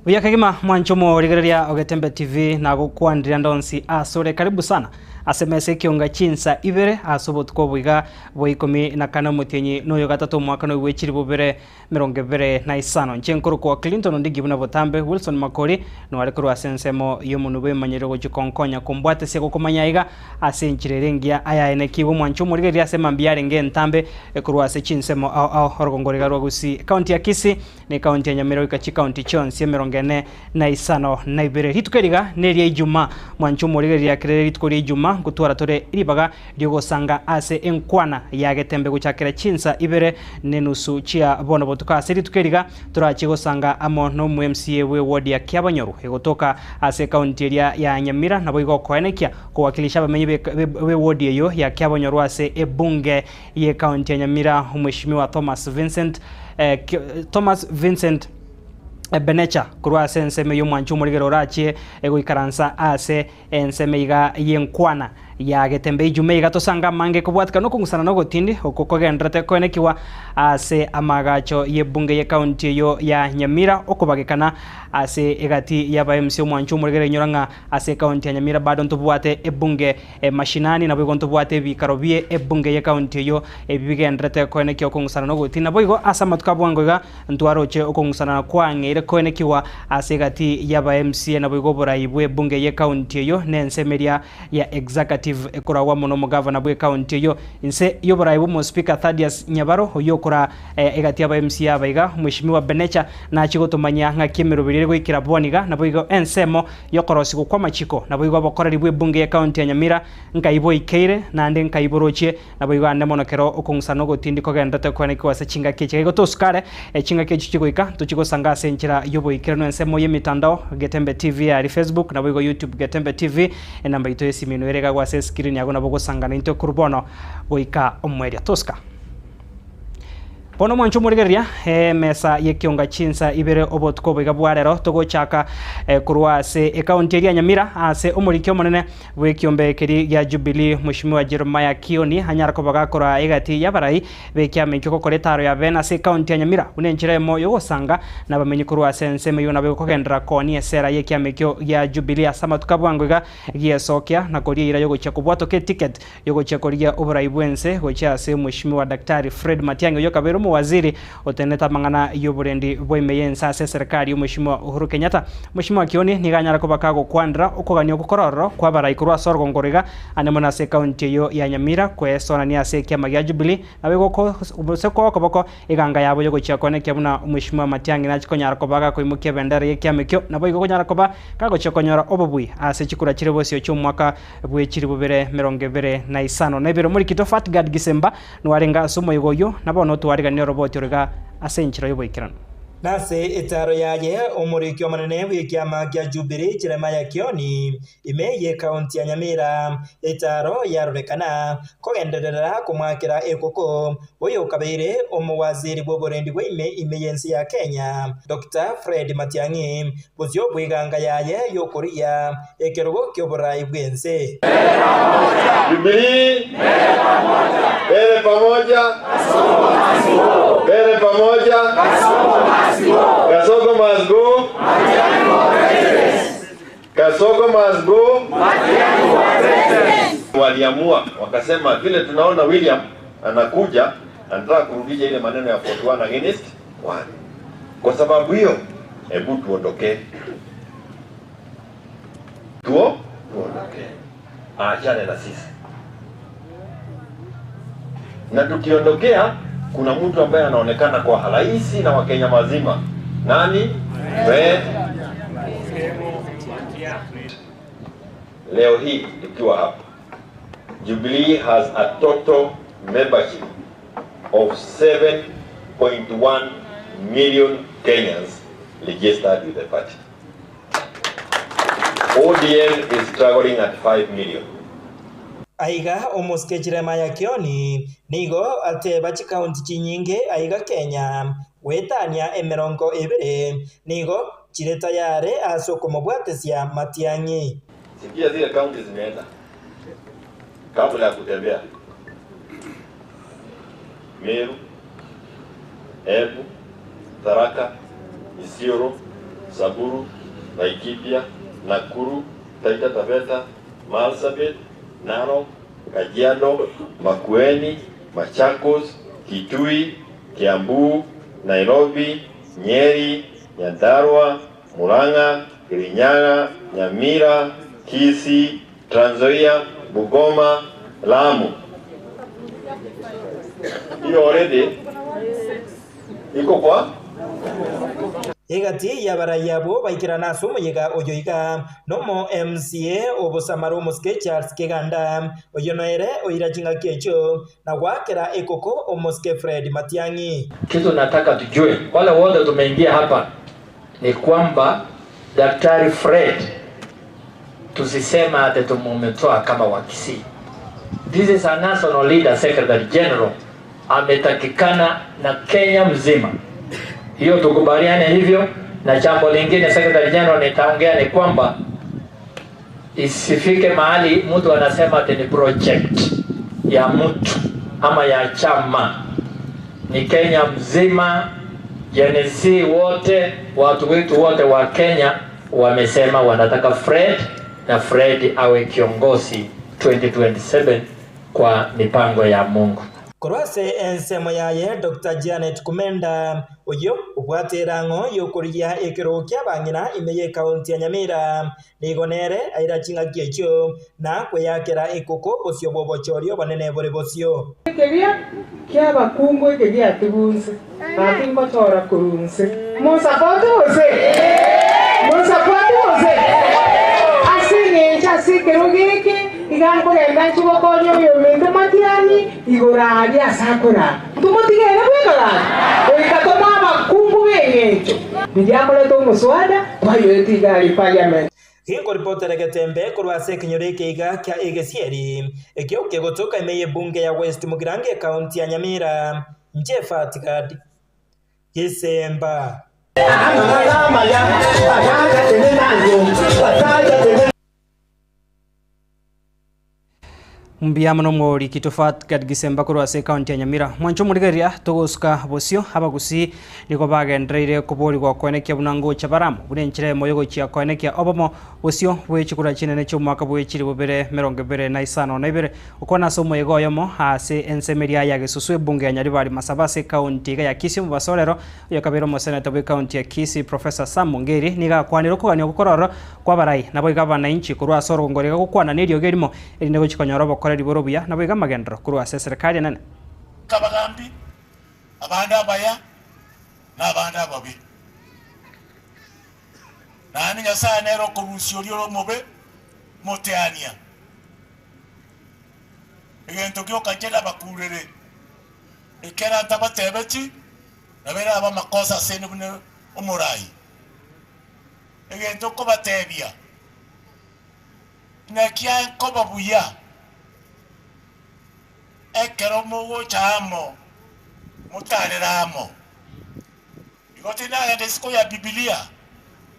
Buya kegima mwanche omorigereria o Getembe TV nagokwanire ande onsi asore karibu sana ase emesa ekionga chinsa ibere ase obotuko obo iga bwa ikomi na kane omotienyi noyo gatato omwaka noyo bwe chilifu bibere 25. Inche nkorokwa Clinton Ondigi buna botambe Wilson Makori noare korwa ase ensemo y'omonwe bw'emanyerero gochia konkonya kombwatesia gokomanya aiga ase enchera ere engiya ayaenekigwe omwancho omorigereria ase mambia arenge entambe korwa ase chinsemo ao ao orogongo riga rwa Gusii Ekaunti ya Kisii na ekaunti ya Nyamira goika chikaunti chionsi 452. Rituko eriga neria Ijumaa mwancho omorigereria kerere rituko ria Ijumaa nkotwara tore ribaga ri'ogosanga ase enkwana ya getembe gochakera chinsa ibere nenusu chia bono botuko. Ase rituko eriga torachie gosanga amo n'omo-MCA bw'eward ya Kiabonyoru egotoka ase ekaunti eria ya Nyamira naboigo okoenekia kowakilisha abamenyi b'eward eyio ya Kiabonyoru ase ebunge y'ekaunti ya Nyamira Omweshimiwa Thomas Vincent Thomas Vincent Ebenecha korwa ase ensemo y'omwanchi omorigera orachie goikaransa ase Ensemo iga y'enkwana ya getembe Ijumaa iga tosange amange kobwatikana nokong'usana na ogotindi okwo kogendererete koenekigwa ase amaagacho y'ebunge y'ekaunti eyio ya Nyamira okobagekana ase egati y'aba MC omwancho omorigere inyora ng'a ase ekaunti ya Nyamira bado ntobwate ebunge mashinani naboigo ntobwate ebikaro bie ebunge y'ekaunti eyio ebi bigendererete koenekia okong'usana na ogotindi naboigo ase amatuko abwango iga Ntwaroche okong'usanana kwang'eire koenekigwa ase egati y'aba MCA naboigo oborai bw'ebunge y'ekaunti eyio na ensemo eria ya executive ekoragwa amo n'omogavana bw'ekaunti eyio. Inse y'oborai bw'omospika Thaddeus Nyabaro oyio okora egati y'aba MCA aba iga, Mweshimiwa Benecha nachie gotomanyia ng'aki emeroberi ere goikera bono iga naboigo ensemo y'okorosigwa kw'amachiko naboigo obokoreri bw'ebunge y'ekaunti ya Nyamira nkai boikeire naende nkai borochie Naboigo ande mono kero okong'usana ogotindi kogenderete koenekigwa ase chingaki echi. Igo tosuka are, chingaki echio chigoika, tochie gosanga ase enchera y'oboikeranu ensemo y'emitandao, Getembe TV aria Facebook, naboigo YouTube Getembe TV, enamba yaito y'esimi eno ere igagwa ase escreen yago nabo ogosangana intwe korwa bono goika omoerio. Tosuka. Bono omwancho omorigereria, emesa y'ekionga chinsa ibere obotuko oboiga bwa rero togochaka korwa ase ekaunti eria ya Nyamira ase omoriki omonene bw'ekiombe keria gia Jubilee Mweshimiwa Jeremiah Kioni anyare koba gakora egati y'abarai b'ekiama ekio gokora etaro ya bene ase ekaunti ya Nyamira buna enchera emo y'ogosanga nabamenyi korwa ase ensemo eyio nabo ekogenderera koonia esera y'ekiama ekio gia Jubilee ase amatuko abwango iga giesokia na koria eira y'ogochia kobwatoka eticket Yogochia korigia oborai bw'ense gochia ase Omweshimiwa Daktari Fred Matiang'i oyio okabeire omowaziri otenenete amang'ana y'oborendi bwa ime y'ense ase eserekari y'Omweshimiwa Uhuru Kenyatta. Mweshimiwa Kioni nigo anyare koba kagokwanera okogania okwo kore ororo kw'abarai korwa ase orogongo oro iga ande mono ase ekaunti eyio ya Nyamira kwesonania ase ekiama gia Jubilee nabo gose koa okoboko eganga yabo yogochia koenekia buna Omweshimiwa Matiang'i nachie konyara koba gakoimokia ebendera y'ekiama ekio naboigo konyara koba kagochia konyora obobui ase chikura chire bosio chi'omwaka bwe chilifu bire 25. Omorikito Fatgard Gisemba noarenge ase omoyega oyio, na bono twariganie oroboti oro iga ase enchera y'oboikeranu. Nase etaaro yaye omoriki omonene bw'ekiama kia Jubilee Jeremiah Kioni ime y'ekaunti ya Nyamira etaaro yarorekana kogenderera komoakera ekoko oyokabeire omowaziri bw'oborendi bwa ime ime y'ense ya Kenya Doctor Fred Matiang'i Bosio bw'eganga yaye y'okoria ekerogo ki'oboraai bw'ense. Jubilee mbele pamoja, mbele pamoja, Kasongo must go, Kasongo must go. Waliamua wakasema, vile tunaona William anakuja anataka kurudisha ile maneno ya 41 against 1. Kwa sababu hiyo, hebu tuondokee, tuo tuondokee, aachane na sisi. Na tukiondokea, kuna mtu ambaye anaonekana kwa halaisi na Wakenya wazima, nani? Fred. Leo hii tukiwa hapa, Jubilee has a total membership of 7.1 million Kenyans registered with the party. ODM is struggling at 5 million. Aiga omosike Jeremiah Kioni nigo ateba chikaunti chinyinge aiga Kenya goetania emerongo ebere nigo chire tayare ase okomobwatesia Matiang'i. Sikia zile kaunti zimeenda kabla ya kutembea Meru, Embu, Tharaka, Isiolo, Samburu, Laikipia, Nakuru, Taita Taveta, Marsabit, Narok, Kajiado, Makueni, Machakos, Kitui, Kiambu, Nairobi, Nyeri, Nyandarua, Murang'a, Kirinyaga, Nyamira, Kisii, Trans Nzoia, Bungoma, Lamu. Hiyo already iko kwa Egati y'abarai abwo baikerana ase omoyega oyo iga nomo MCA o Bosamara omosike Charles Keganda, oyio noere oira ching'aki echio na goakera ekoko omosike Fred Matiang'i. Kitu nataka tujue wale wote tumeingia hapa ni kwamba Daktari Fred tusisema ati tumumetoa kama wa Kisii. This is a national leader, secretary general ametakikana na Kenya mzima. Hiyo tukubaliane hivyo. Na jambo lingine secretary general nitaongea ni kwamba isifike mahali mtu anasema ati ni project ya mtu ama ya chama. Ni Kenya mzima, Gen Z wote, watu wetu wote wa Kenya wamesema wanataka Fred na Fred awe kiongozi 2027 kwa mipango ya Mungu. Korwa ase ensemo yaye Doctor Janet Kumenda, oyio obwate erang'o y'okorigia ekerogo ki'abang'ina ime y'ekaunti ya Nyamira, nigo nere aira ching'aki echio na kweyakera ekoko bosio bw'obochori obonene bore bosio. Ekeria ki'abakungu eke giatigwe inse, gaki ngochora korwa inse. Monsapoti gose? Monsapoti gose? Ase eng'encho ase ekerogo eke iga nkogenda nchie gokonya oyominto Matiang'i igoro aria ase akorara. Ntomotige ere bweka gaki, goika tomoe abakungu b'eng'encho. Riria akorete omoswada, twayoete iga aria parliament. Ginkoripotera egetembe korwa ase ekenyoro eke iga kia Egesieri, ekio kegotoka ime y'ebunge ya West Mugirango ekaunti ya Nyamira, inche Fatigad Gisemba. Mbuya mono omoriki Tofat Gisemba korwa ase ekaunti ya Nyamira. Mwanche omorigereria togosuka bosio abagusii nigo bagendereire koborigwa koenekia buna ngocha baramo buna enchera eyemo yogochia koenekia obomo bosio bwe chikura chinene chi'omwaka bwe chilifu bibere emerongo ebere na isano na ibere. Okwana ase omoyega oyomo ase ensemo eria ya Gesusu ebunge ya Nyaribari Masaba ase ekaunti iga ya Kisii omobaso orero oyokabere omoseneta bwe ekaunti ya Kisii Professor Sam Ongeri nigo akwanire okogania ogokororo kw'abarai naboigo abanainchi korwa ase orogongo riga gokwana neriogi erimo erinde gochia konyora obokoreri bore obuya naboigo amagenderero korwa ase eserekari enene. Abagambi, abande abaya, na abande ababe. Naende Nyasae nere okorusia oria ore omobe moteania. Egento gioka inche nabakurere, ekero ntabatebeti, nabo erabe amakosa asende buna omorai. Egento nkobatebia, naki aye nkoba buya ekero mogocha amo, motarere amo. Igo tindagenda isiko ya Bibilia,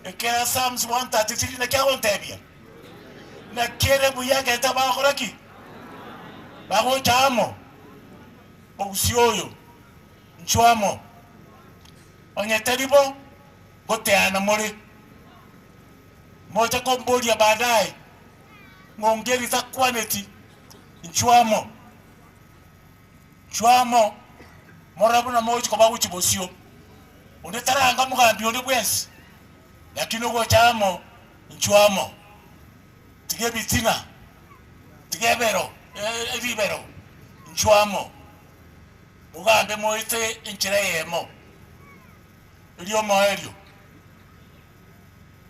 ekera Psalms 133 naki agontebia? Naki ere buya ekero tabagokora ki? Bagocha amo, Ogusia oyo, inchuo amo. Onye tari bo, ngoteana more. Moche komboria baadaye, ng'a Ongeri takwaneti, inchuo amo. Inchuo amo, morore buna mogochia koba gochia bosio. Onde taranga mogambi onde bwensi, lakini ogocha amo, inchuo amo. Tiga ebitina, tiga ebero, ribero, inchuo amo. Mogambe moete enchera eyemo, erio omoerio,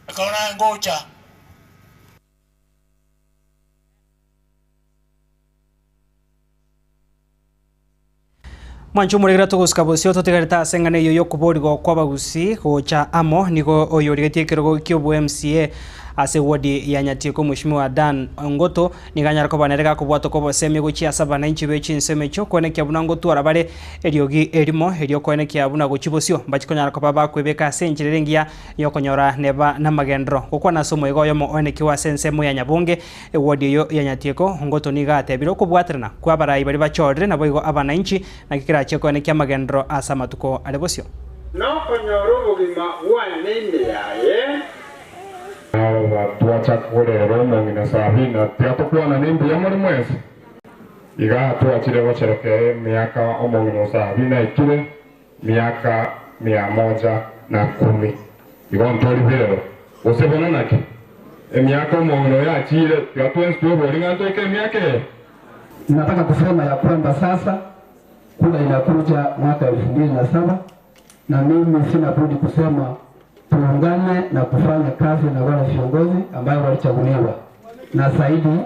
ekero naye ngocha. Mwanche omoregera togosuka bosio totigarete ase eng'ana eyio y'okoborigwa kw'abagusii gocha amo nigo oyorigetie ekerogo ki'obo-MCA ase ewodi ya Nyatieko Mweshimiwa Dan Ongoto nigo anyare koba nere gakobwatwa kw'obosemia gochia ase abananchi be chinsemo echio koenekia buna ngotwara bare eriogi erimo erio koenekia buna gochia bosio mbachie konyara koba bakwebeka ase enchera ere engiya y'okonyora neba namagenderero. Gokwana ase omoyega oyomo oenekiwe ase ensemo ya Nyabonge Ewodi eyio ya Nyatieko, Ongoto nigo atebire okobwaterana kw'abarai baria bachorire naboigo abananchi, naki kerachie koenekia amagenderero ase amatuko are bosio. Nokonyora obogima bwane ime yaye. Aba twachaka korera omong'ina Sabina, tiga tokwanane mbuya more mwensi. Igaa twachire gocherekea emiaka omong'ina o Sabina aikire miaka mia moja na kumi. Igo ntori bero. Gose bono naki? Emiaka omong'ina oyo achiire, tiga twensi tweborie ng'a ntoike emiaka eye. Nataka kusema ya kwamba sasa kura inakuja mwaka 2007 na mimi sina budi kusema tuungane na kufanya kazi na wale viongozi ambayo walichaguliwa, na zaidi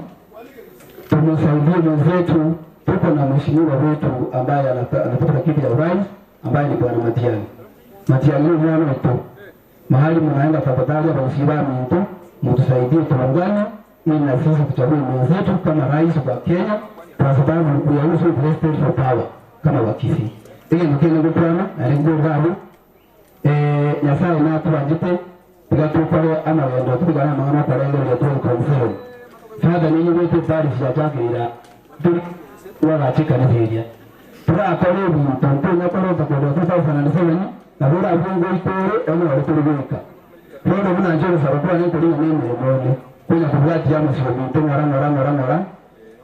tumsaidie mwenzetu. Tuko na mheshimiwa wetu ambaye anatafuta kiti ya urais ambaye ni bwana Matiang'i. Matiang'i ni mwana wetu, mahali mnaenda tafadhali, abasiba mtu mtusaidie, tuungane ili na sisi tuchague mwenzetu kama rais wa Kenya, kwa sababu we are also desperate for power kama Wakisii. Ile ndio kile ngukwana na ngo gabu Nyasaye natwanjite tiga tukore amagendo tutigana amang'ana okorengereria 2027 father ninyigwete parish ya Jageira wagache kanitha eria turakora ebinto ntonya korota korwa 2007 nabo orabwo ngoika ore onyore tore goika bono buna inche ogosaba kwane nkoring'ana emeremo ende konya kobwatia amasiko minto ng'ora ng'ora ng'ora ng'ora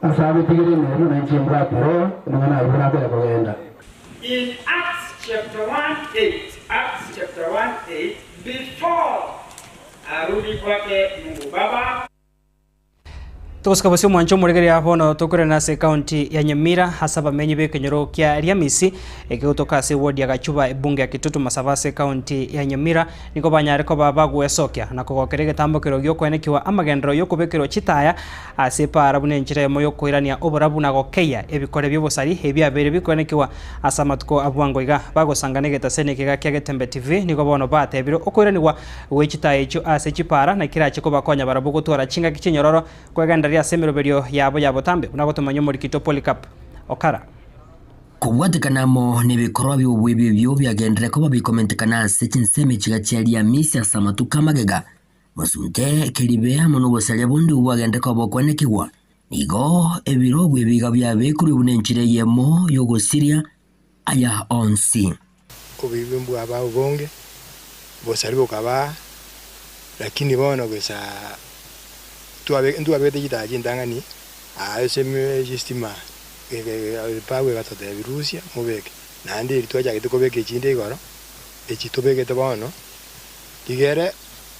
ase agotigera emeremo na inche mbwate roho amang'ana ayio buna akonya kogenda. In Acts chapter 1 8, Acts chapter 1 8, before arudi kwake Mungu Baba. Togosika bosio omwancho omoregereria bono tokorera ase ekaunti ya Nyamira ase abamenyi b'ekenyoro kia Riamisi ekegotoka ase eward ya Gachuba ebunge ya Kitutu Masaba ase ekaunti ya Nyamira nigo banyare koba bagwesokia na kogokera egetambokero giokoenekiwa amagenderero yokobekerwa chitaya ase epaara buna enchera eyemo yokoirania oborabu na gokeyia ebikore bi'obosari ebiabeire bikoenekiwa ase amatuko a bwango iga. Bagosangana egetaseni ekega kia Getembe TV nigo bono batebire okoiranigwa gwe chitaya echio ase chipaara na kerache kobakonya barabwo gotwara chingaki chinyororo Kwegendereria ase emeroberio yabo ya botambe, buna gotomanya omorikito Polycarp Okara. Kobwatekana amo nebikorwa bi'oboibi ebio biagenderere koba bikomentekana ase chinsemo echiga chia Riamisi ase amatuko amagega, mosunte, keribe amo nobosaria bonde obwo bwagenderere koba bokwenekigwa. Nigo ebirobwo ebi iga biabekrwe buna enchera eyemo y'ogosiria aya onsi. Oboibi mbwaba obonge, obosari bokaba, lakini bono gesa twabe ntwabegete chitaya chintang'ani aa ase chistima epagu egatotebia rusia mobeke, naende eri twachagete kobeka echinde igoro, echi tobegete bono, rigere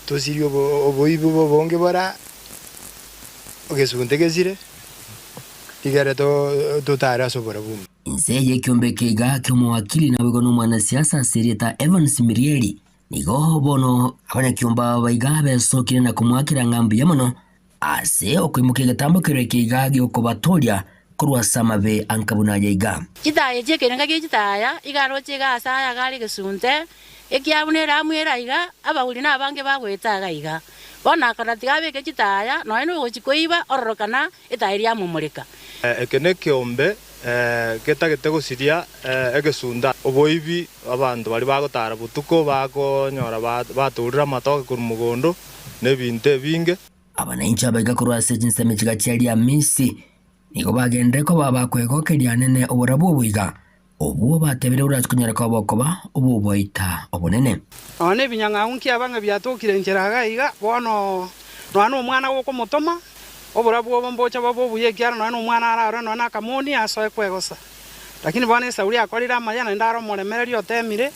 tosirie obo oboibi obonge bora egesunte gesire, rigere totare ase oborabu obuya. Inse y'ekiombe eke iga ki'omowakili naboigo nomwanasiasa ase erieta Evans Mirieri, nigo bono abanyakiombe aba iga besokire na komoakera ng'a mbuya mono ase okoimokia egetambo keria eke iga gi'okobatooria korwa ase amabe anka buna aya iga. Chitaya echi ekerenga gie chitaya iga aroche iga ase aya iga are egesunte, ekiagera buna eramu ere iga, abauri nabange bagoeta iga iga. Bono akarora tiga abeke chitaya, nonya nogochia koiba ororokana etaya eria yamomoreka. Eke nekeombe getagete gosiria egesunte. Oboibi, abanto baria bagotara botuko bakonyora batorire amatoke korwa mogondo, na ebinto ebinge. Abananchi abaiga korwa ase chinsemo chiga chia Riamisi nigo bagenderere koba bakwegokeria anene oborabu obo iga, obwo batebire borache konyara koba okoba obw'oboita obonene. Nonya nebinyang'au nkiaba ng'a biatokire inchera iga iga, bono nonya nomwana gokomotoma, oborabu obo mbocha bobe obuya ekiagera nonya nomwana ararore nonya nakamoni asoe kwegosa. Lakini bono Esauli akorire amaya naende are omoremereria oteemire,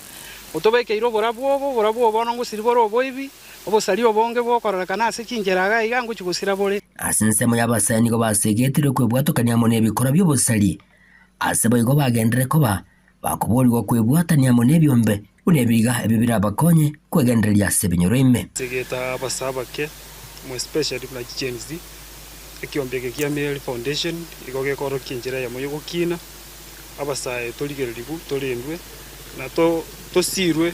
otobekeire oborabu obo, oborabu obo bono ngosiri bore oboibi, obosaria obonge bw'okororekana ase chinchera iga iga ngochia gosira bore. Ase ensemo y'abasae nigo basegetirwe kwebwatokania amo nebikora bi'obosari, ase boigo bagenderere koba bakoboorigwa kwebwatania amo nebiombe buna ebiga ebio birabakonye kwegendereria ase ebinyoro ime. Segeta abasae abake, more especially buna chiGen Z, ekiombe eke kia Mary Foundation igo gekorokia enchera eyemo yogokina, abasae torigererigwe, torendwe, na tosirwe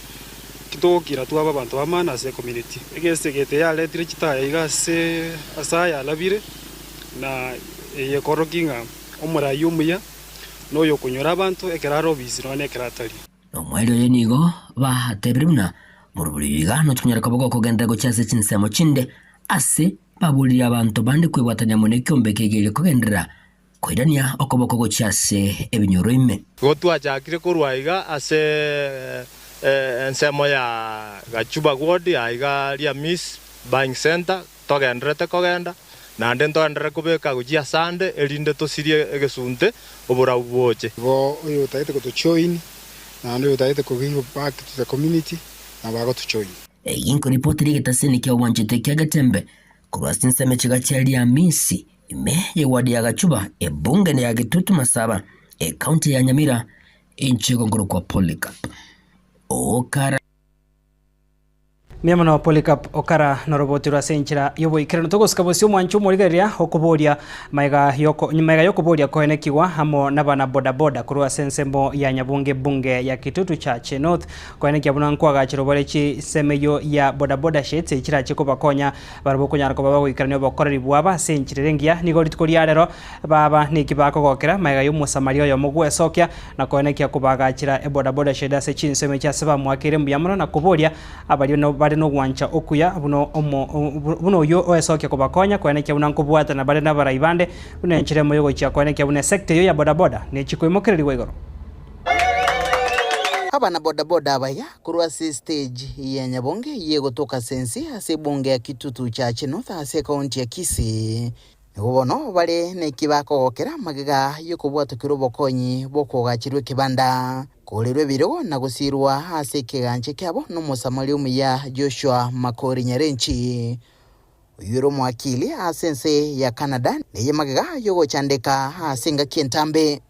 titogokina twabe abanto b'amaana ase ecommunity. Egesegete yaretire chitaya iga ase ase aya alabire, na eye ekorokia ng'a omorai omuya noyokonyora abanto ekero are obisi nonya nekero atari. Nomoerio oye nigo batebire buna morobori oyo iga notonyare koba gokogenderera gochia ase chinsemo chinde ase baboririe abanto bande kwebwatania amo nekiombe kegerie kogenderera koirania okoboko gochia ase ebinyoro ime. Igo twachakire korwa aiga ase ensemo ya Gachuba Ward, aiga Riamis. Buying center togendererete kogenda, naende ntogenderere kobeka gochia asande, erinde tosirie egesunte oborabu boche. Igo oyotagete gotojoin naende oyotagete ko give back to the community nabo agotojoin. Eyio nkoripoti rigetasini kia obwanchete kia Getembe korwa ase ensemo echiga chia Riamisi ime y'eward ya Gachuba ebunge ya Gitutu Masaba ekaunti ya Nyamira inche igonkorokwa Polycarp Okara. Mbuya mono Polycarp Okara noroboti rwa ase enchera y'oboikeranu. Togosika bosio omwancho omorigereria okoboria maega yoko maega y'okoboria koenekigwa amo nabana boda boda korwa ase ensemo ya Nyabunge ebunge ya Kitutu Chache North koenekia buna nkoagachera obore chinsemo eyio ya boda boda sheds echirache kobakonya barabwo okonyara koba bagoikerania obokoreri bwabo ase enchera ere engiya. Nigo rituko ria rero baba neki bakogokera maega y'omosamaria oyomo gwesokia na koenekia kobaagachera eboda boda shed ase chinsemo echi ase bamoakeire mbuya mono na koboria abaria bare nogwancha okuya buna omo buna oyio oesokia kobakonya koenekia buna nkobwatana bare nabarai bande buna enchera emo yogochia koenekia buna esector eyio ya boda boda nechi koimokererigwa igoro. Abana boda boda abaya korwa ase estage ya Nyabonge yegotoka Sensi ase ebunge ya Kitutu Chache North ase ekaunti ya Kisii Nigo bono bare neki bakogokera magega y'okobwatokera obokonyi bw'okoagacherwa ekebanda, koorerwa ebirogo na gosiirwa ase ekegancha kiabo n'Omosamaria omuya Joshua Makori Nyarenchi, oyio ore omowakili ase ense ya Canada, neye magega y'ogochandeka ase engaki entambe.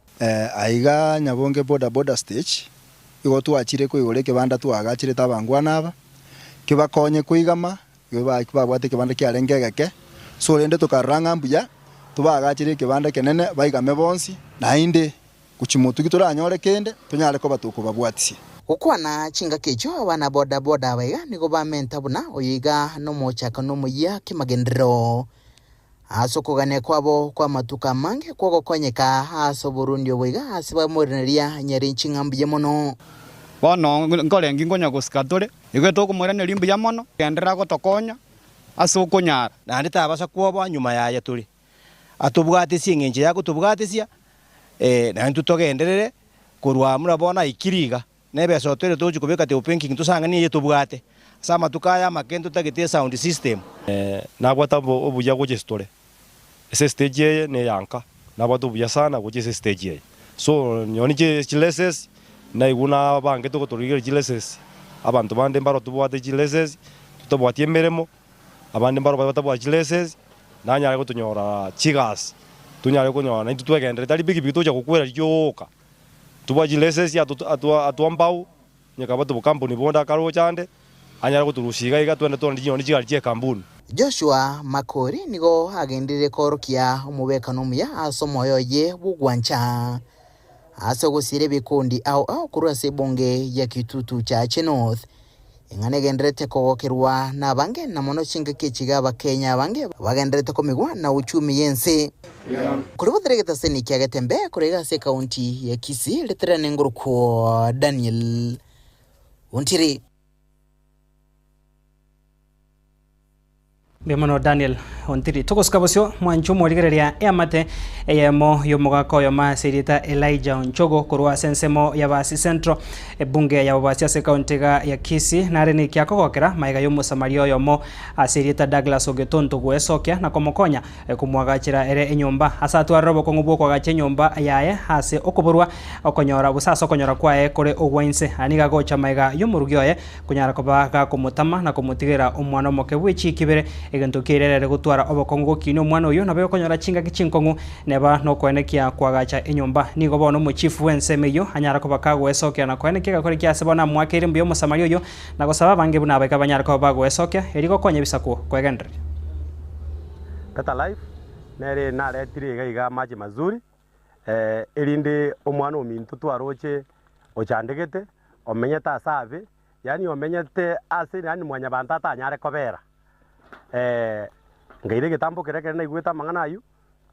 Aiga Nyabonge boda boda stage igo twachire koigora ekebanda twaagachirete abangwana aba, kebakonye koigama Igo babwate ekebanda kiarenge egeke, so rende tokarora ng'a mbuya tobaagachere ekebanda ekenene baigame bonsi, naende gochia motugi toranyore kende tonyare koba tokobabwatisia. Gokwana chingaki echio abana boda boda aba iga nigo bamenta buna oyo iga nomochakano omoyia kemagenderero. Ase okogania kwabo kw'amatuko amange kw'ogokonyeka ase oborundi obo iga ase bamoiraneria nyarinchi ng'a mbuya mono. Bono nkorengi nkonya gosika tore, igo tokomoiraneria mbuya mono, genderera gotokonya ase okonyara. Naende tabasa kwoboa nyuma yaye tore, atobwatesie engencho ya gotobwatesia, ee, naintwe togenderere korwa buna bono aikire iga. Nebesa otoire togochia kobeka table banking tosang'anie eye tobwate. Ase amatuko aya amake ntotagete esound system. Nabwate obuya gochia ase tore. Ase estage eye ne eya nka, nabwate obuya sana gochia ase estage eye. So nonye ne chileses, naigwa nabangete gotorigereria chileses, abanto bande mbaro tobwate chileses, totabwati emeremo, abande mbaro batabwati chileses, nanyare gotonyora chigasi, tonyare konyora naintwe twegenderere tari pikipiki togochia gokwera rioka. Tobwate chileses atwa mbao, onye kaba tobokampuni bonde akaroche ande, anyare gotorusia iga iga twende twane chinyoni chigari chie ekampuni. Joshua Makori nigo agenderire koorokia omobwekano omuya ase omoyo oye bw'ogwancha ase ogosiira ebikundi ao ao korwa ase ebunge ya Kitutu Chache North. Eng'ana egendererete kogokerwa nabange na mono chingaki echi iga Abakenya abange bagendererete komigwa na uchumi y'ense. Koribothera egetaseni kia Getembe kore iga ase ekaunti ya Kisii riterane ngorokwo Daniel Ontiri. Mbuya mono Daniel Ontiri. Togosuka bosio mwanche omorigereria eamate eyemo y'omogaka oyomo ase erieta Elijah Onchogo korwa ase ensemo ya Basi Central ebunge ya Bobasi ase ekaunti iga ya Kisii nare neki akogokera magega y'omosamaria oyomo ase erieta Douglas Ogetonto goesokia na komokonya komwagachera ere enyomba ase atwarire obokong'u bw'okoagacha enyomba yaye ase okoborwa okonyora gose ase okonyora kwaye kore ogwa inse. Aya nigo agocha magega y'omorugi oye Konyara koba gakomotama na komotigera omwana omoke bwe chiiki ibere, egento keria ere gotwara obokong'u gokinia omwana oyio nabo okonyora chingaki chinkong'u neba nokoenekia koagacha enyomba. Nigo bono omochifu bw'ensemo eyio anyara koba kagoesokia na koenekia egekore kia ase bono amoakeire mbuya Omosamaria oyio na gosaba abange buna abaika banyare koba bagoesokia erio gokonya ebisaku kwegendereria. Better Life nere naretire iga iga amache mazuri, erinde omwana ominto twaroche ochandegete, omenyete ase abe, yaani omenyete ase yaani mwanyabanto atanyare kobera. Nkaira egetambo keria ekero naigwete amang'ana ayio,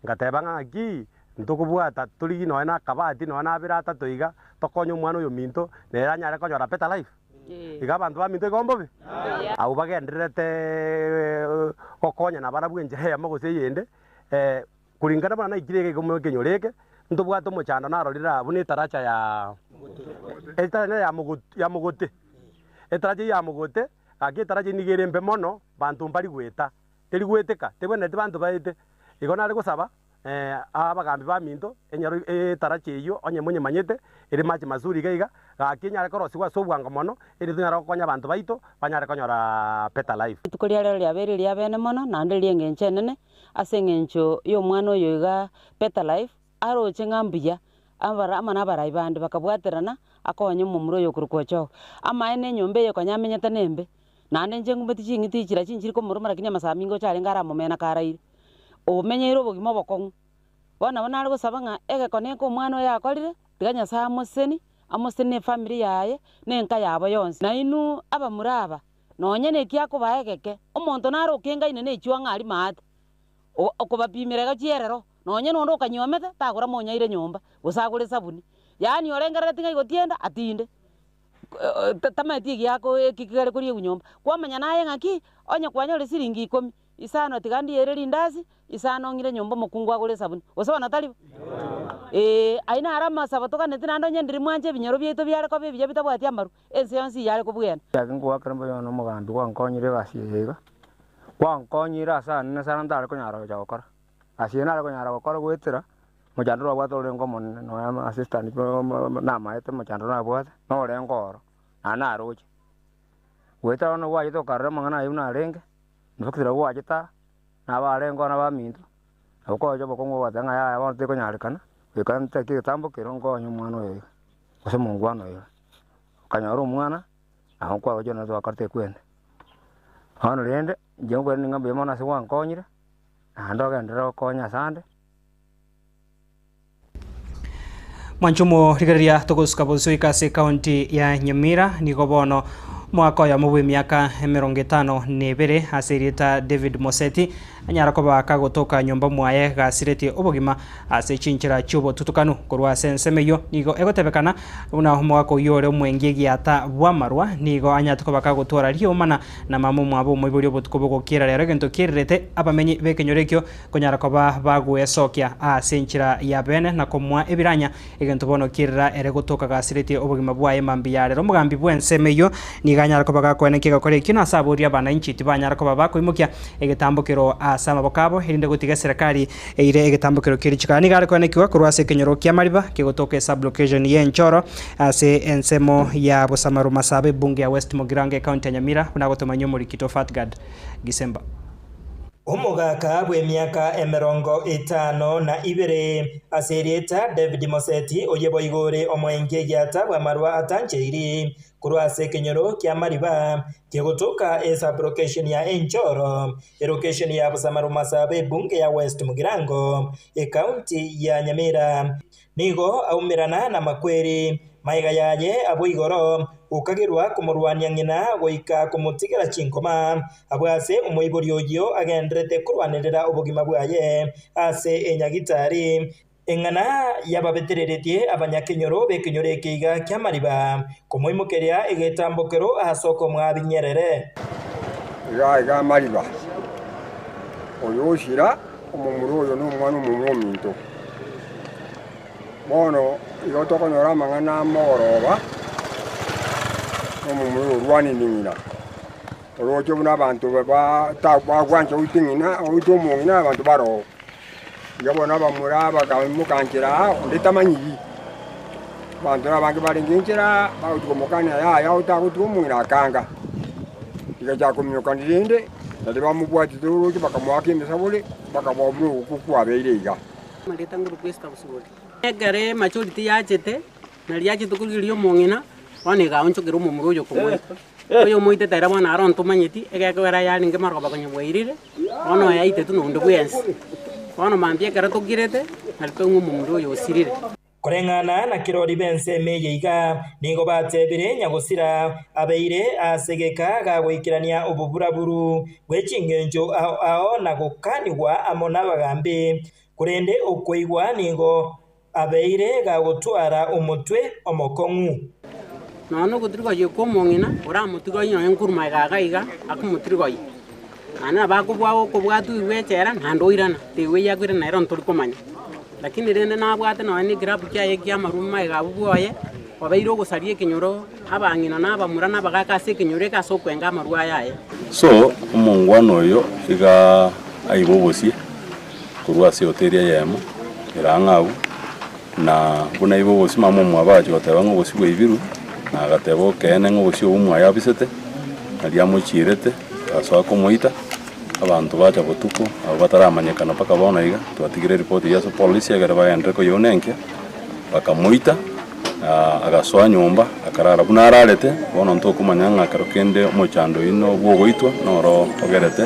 ngateba ng'a ng'aki, ntokobwata torigie nonya na akabati nonya na abere atato iga, tokonye omwana oyo ominto, nere anyare konyora better life. Iga abanto baminto igo mbobe? Abwo bagendererete gokonya nabarabwo enchera eyemo gose eyende. Kuringana buna naikire iga iga ekenyoro eke, ntobwate omochando narorire aa buna etaracha ya etaracha ya mogote, ya mogote, etaracha eyio ya mogote, gaki etaracha eyio nigo ere embe mono. banto mbari goeta, teri goeteka, tebwenereti banto baete. Igo nare gosaba abagambi baminto, enyaro etaracha eyio onye monyemanyete, ere mache mazuri iga iga, gaki enyare korosigwa ase obwango mono, eri tonyare gokonya abanto baito, banyare konyora better life. Rituko ria rero riabeire riabene mono, naende ri'engencho enene, ase eng'encho y'omwana oyo iga better life, aroche ng'a mbuya, abara amo nabarai bande bakabwaterana, akonye omomura oyo okorokwa Ochogo. Amaene enyomba eye konya amenyete nembe, naende inche ngumeti ching'iti chiria chinchiri komoroma lakini amasaa minga ocha arenge aramomena karaire. Omenyeire obogima obokong'u. Bono nabo nare gosaba ng'a egekone eke omwana oyo akorire, tiga Nyasaye amoseseni, amoseseni na efamiri yaye, na enka yabo yonsi. Nainwe abamura aba, nonye neki akobaa egeke, omonto nare okengaine na echuang'a aria maate, okobapimera iga chierero, nonye nonde okanyuomete, tagora monyaire nyomba, gose agore esabuni. Yaani orengerereti ng'a igo tienda, atinde. Tamaeti egiako eki kere koriegwa nyomba. Kwamanya naye ng'aki, onye kwanyore siringi ikomi, isano tiga ndiere rindasi, isano ng'ire nyomba omokungu agore esabuni, gose bono tari bo? Eeh, ayio naro amasabo toganeti naende onye ndiri mwanche ebinyoro biaito biare koba ebiya bitabwati amaru, ense yonsi iyare kobwena. Gaki ngoakera mbuya mono omogambi gwankonyire egasi eye iga, gwankonyire ase anene sana ntare konyara gocha gokora. Ase eye nare konyara gokora goetera, mochando nabwate orenge omonene nonya assistant namaete mochando nabwate, norenge oro, naende naroche. Goetera bono gwachete okarora amang'ana ayio buna arenge, nobokisire gwachete aa, nabarenge na abaminto, nabo kogocha obokong'u ogoteba ng'a yaya bono tekonyarekana, goika ntake egetambo kero nkonye omwana oyo iga, gose omongwana oyo iga. Okanyora omwana, nabo nkwagocha nonye twakorete ekwende. Bono rende, inche nkoiraneria ng'a mbuya mono ase gwankonyire, naende ogenderere gokonya asande. Mwanchumo rigereria togosuka bosio ika ase ekaunti ya Nyamira nigo bono omwaka oyomo bw'emiaka 52 ase erieta David Moseti anyara koba kagotoka nyomba mwaye gasiretie obogima ase chinchera chi'obotutukanu korwa ase ensemo eyio nigo egotebekana buna omogaka oyio ore omwengi egiata bw'amarwa nigo anyarete koba kagotwara riomana na mama omwabo omoibori obotuko bogokiera rero egento kiererete abamenyi b'ekenyoro ekio Konyara koba bagwesokia ase enchera ya bene na komoa ebiranya, egento bono kierera ere gotoka gasiretie obogima bwaye mambia ya rero. Omogambi bw'ensemo eyio nigo anyare koba gakoenekia egekora ekio, na ase aboria abananchi tibanyara koba bakoimokia egetambokero ase amaboko abo, erinde gotiga eserekari eire egetambokero keria chikara. Nigo are koenekiwa korwa ase ekenyoro ki'amariba kegotoka esub-location y'enchoro ase ensemo ya Bosamaru Masaba ebunge ya West Mugirango ecounty ya Nyamira, buna agotomanyia omorikito Fatgard Gisemba. Omogaka bw'emiaka 52 ase erieta David Moseti, oyio boigo ore omoengi egiata bw'amarwa atancheiri korwa ase ekenyoro ki'amariba kegotoka esub-location ya Enchoro, elocation ya Busamaru Masaba ebunge ya West Mugirango, ecounty ya Nyamira. Nigo aumerana namakweri, magega yaye abwo igoro, okagerwa komorwania ng'ina goika komotigera chinkoma, abwo ase omoibori oyio agenderete korwanerera obogima bwaye ase enyagitari. Eng'ana yababetereretie abanyakenyoro b'ekenyoro eke iga ki'amariba, komoimokeria egetambokero ase okomoa binyerere. Iga iga amariba, oyo osira Omomura oyo nomwana omomura ominto. Bono igo tokonyora amang'ana amogoroba, nomomura oyo orwanire ng'ina. Oroche buna abanto bagwancha goita ng'ina, goita omong'ina abanto baroo. Iga bono abamura bakamokanchera aa, onde tamanyiri. Abanto nabange barenge nchera, bagochia komokania yaya otagotiga omong'ina akanga. Rigachaka kominyokania rende, nario bamobwatete oroche bakamoaka emesabore, bakaboa buna ogokwa kwabeire iga. Amarieta nguru Esther Bosibori. Ekero emajority yachete, nari yachete korigereria omong'ina, bono egaonchokera omomura oyo okomoita. Oyo omoitete ere bono aro ntomanyeti, egekogera yarenge marogoba konya bwairire, bono oyo aitetwe nonde bwensi. Bono mambia ekero tokirete, nari twaigwa omomura oyo osirire. Koreng'ana na kirori b'ensemo eye iga, nigo batebire nyagosira abeire ase egeka gagoikerania oboburaburu bwe chingencho ao ao na gokanigwa amo nabagambi, korende okoigwa nigo abeire gagotwara omotwe omokong'u. Nonya nogotirgoyia kw'omong'ina oramotigoyie nonya nkorwa magega iga iga akomotirgoyia. Naende nabo akobua okobwatwa oigwe echela naende oirana, teigwa eyio akoirana ero ntori komanya. Lakini rende nabwate nonya na ekirabu kiaye kia amaruma magega abwo bwoye. Obeire ogosaria ekenyoro, abang'ina na abamura na abagaaka ase ekenyoro eke ase okwenga amarwa aya aye. So omongwana oyo iga aiba obosie korwa ase ehoteli eyemo ere ang'e abwo, na buna aiba obosie mama omwabo agachia goteba ng'a obosie bwaibirwe, na agateba okeene ng'a obosie obwo mwaye abisete, nario amochierete agasoa komoita, abanto bacha botuko abwo bataramanyekana mpaka bono iga, twatigire eripoti eyio ase polisi egere bagenderere koyeunenkia. Bakamoita, agasoa nyomba, akarara buna ararete. Bono ntokomanya ng'a ekero kende omochando oyio bw'ogoitwa noro ogerete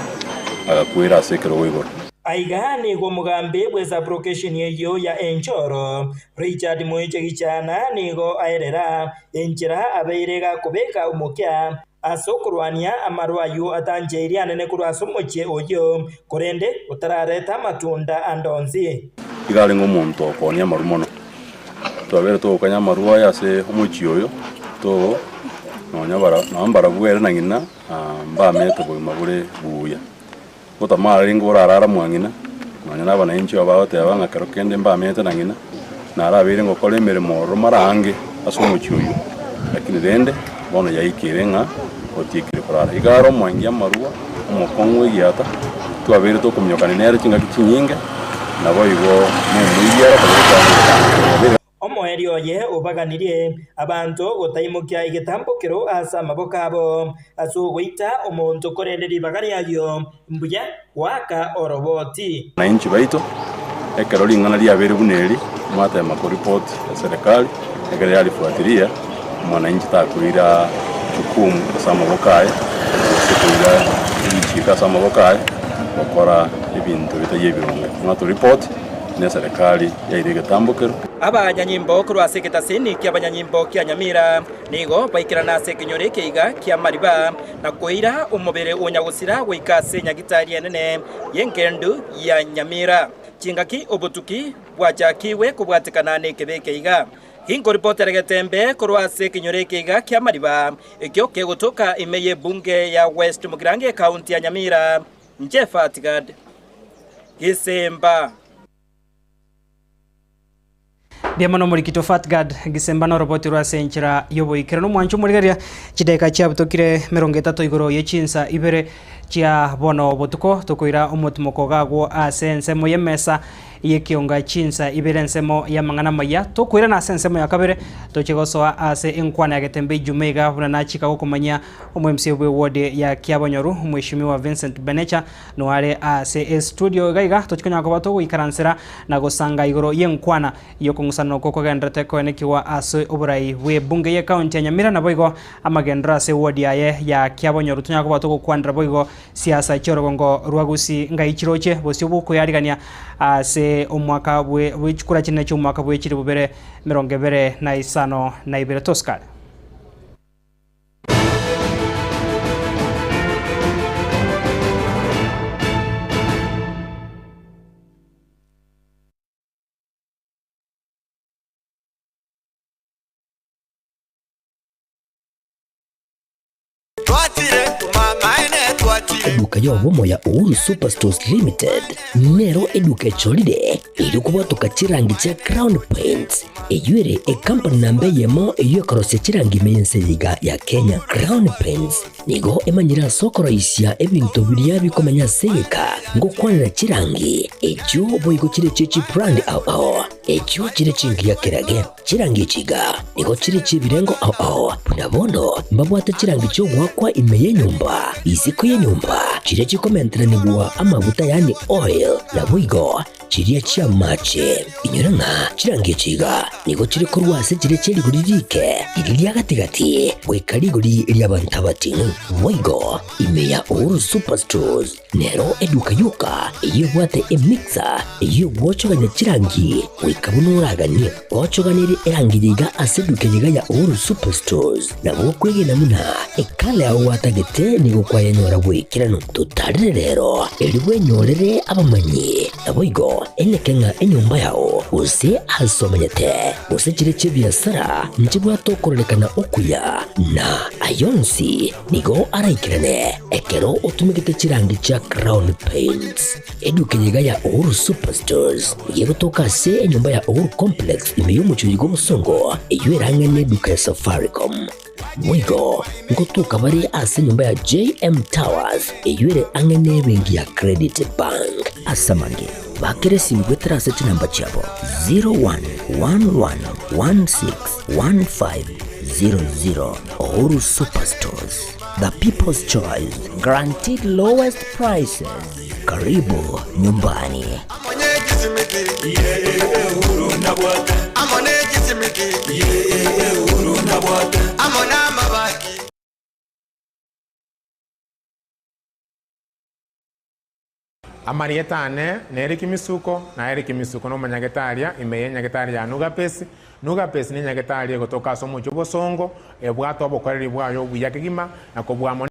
agakwera ase ekerogo igoro. Aiga nigo omogambi bw'esabrokesheni eyio ya Enchoro, Richard Moiche Gichana nigo aerera enchera abeire gakobeka omokia ase okorwania amarwa ayio atancheirie anene korwa ase omochie oyio, korende otarareta amatunda ande onsi. Iga arenge omonto okoonia amarwa mono. Twabeire togokanya amarwa aye ase omochie oyo, to nonya bara nonya mbarabwo ere na ng'ina mbamete obogima bore buya. Gotama arenge orarara mwa ng'ina, nonya na abanainchi aba bagoteba ng'a kero kende mbamete na ng'ina, narabeire ngokora emeremo ororo mara aange ase omochie oyio, lakini rende bono yaikeire ng'a otiekire korara. Iga are omoengi amarwa, omokong'u egiata, twabeire tokominyokania nere chingaki chinyinge, naboigo nomoibi ere okobere kwane. Omoerio oye obaganirie abanto gotaimokia egetambokero ase amaboko abo, ase ogoita omonto korende ribaga riayio mbuya goaka oroboti. Wananchi baito, ekero ring'ana riabeire buna eri, mwatema koripoti eserekari, ekero yarifuatilia, mwananchi takoira jukumu ase amaboko aye, gose koira richiiko ase amaboko aye, gokora ebinto bitari ebironge. Mwatoripoti. Neserekari yaire egetambokero. Abanyanyimbo korwa ase egetasini ki'abanyanyimbo kia Nyamira nigo baikerana ase ekenyoro ekeiga kia Mariba na koira omobere o nyagosira goika ase nyagitari enene y'engendu ya Nyamira. Chingaki obotuki bwachakigwe kobwatekana nekebe ekeiga. Inkoripotera getembe korwa ase ekenyoro ekeiga kia Mariba ekio kegotoka ime y'ebunge ya West Mugirango ekaunti ya Nyamira. Inche Fatgad. Gisemba. Mbuya mono omorikito Fatgad Gisemba noroboti rwa ase enchera y'oboikeranu. Omwancho omorigereria chidaeka chiabutokire emerongo etato igoro ye chinsa ibere chia bono botuko tokoira omotimoko gagwo ase ensemo y'emesa y'ekionga chinsa ibere ensemo y'amang'ana amaya. Tokoirana ase ensemo ya kabere toche gosoa ase enkwana ya Getembe Ijumaa iga buna nachika gokomanyia Omo-MCA bw'eward ya Kiabonyoru, Omweshimiwa Vincent Benecha, noare ase estudio iga iga tochikonyara koba togoikaransera na gosanga igoro y'enkwana y'okong'usanana okwo kogendererete koenekigwa ase oborai bw'ebunge y'ecounty ya Nyamira naboigo amagenderero ase eward yaye ya Kiabonyoru. Tonyare koba togokwanera boigo siasa chi'orogongo rwa Gusii ngai chiroche bosio bw'okoyarigania ase omwaka bwe bw'echikura chinene chi'omwaka bwe chilifu bibere emerongo ebere na isano na ibere. Tosikare. Eduka y'obomo ya Uhuru Superstores Limited nero eduka echorire erio kobwatoka chirangi chia Crown Paints eyio ere ekampani namba eyemo eyio ekorosia chirangi ime y'ense eye iga ya Kenya. Crown Paints nigo emanyire ase okoroisia ebinto biria bikomenya ase egeka ngokwanera chirangi echio boigo chire chie chibrand ao ao echio chire chingiya kerage. Chirangi echi iga nigo chire chi'ebirengo ao ao, buna bono mbabwate chirangi chi'ogoakwa ime y'enyomba, isiko y'enyomba, chiria chikomenteranigwa amaguta yaani oil, naboigo chiria chi'amache. Inyora ng'a chirangi echi iga nigo chire korwa ase chiria chie rigori riike, riria ria gati-gati, goika rigori ri'abanto abating'u. Boigo ime ya Uhuru Superstores Nero eduka yoka eyio ebwate emixer eyio egwochogania chirangi goika buna oraganie. Ochoganerie erangi yaiga ase eduka eyeiga ya Uhuru Superstores nabo okwegena buna ekala yao gwatagete nigo kwayenyora bw'ekeranu. Totarere rero erio bwenyorere abamanyi naboigo. Eneke ng'a enyomba yao, gose aase omenyete, gose chire chi'ebiasara nchibwate okororekana okuya, na ay'onsi nigo araikerane ekero otumegete chirangi chia Crown Paints. Eduka eye iga ya Uhuru Superstores nigo egotoka ase enyomba ya Uhuru Complex ime y'omochie oyo bw'Obosongo, eyio erang'e neduka ya Safaricom. Boigo ngotoka bare ase enyomba ya JM Towers eyio ere ang'e nebenki ya Credit Bank. Ase amange, bakera esimi goetera ase chinamba chiabo 0111161500. Uhuru Superstores, the people's choice, guaranteed lowest prices. Karibu nyumbani. Amarieta ane nere Kimisuko, na Eric Misuko nomonyagetaria ime y'enyagetari ya Nugapesi. Nugapesi nenyagetari egotoka ase omochie o Bosongo, ebwate obokoreri bwaye obuya kegima, na kobua mono.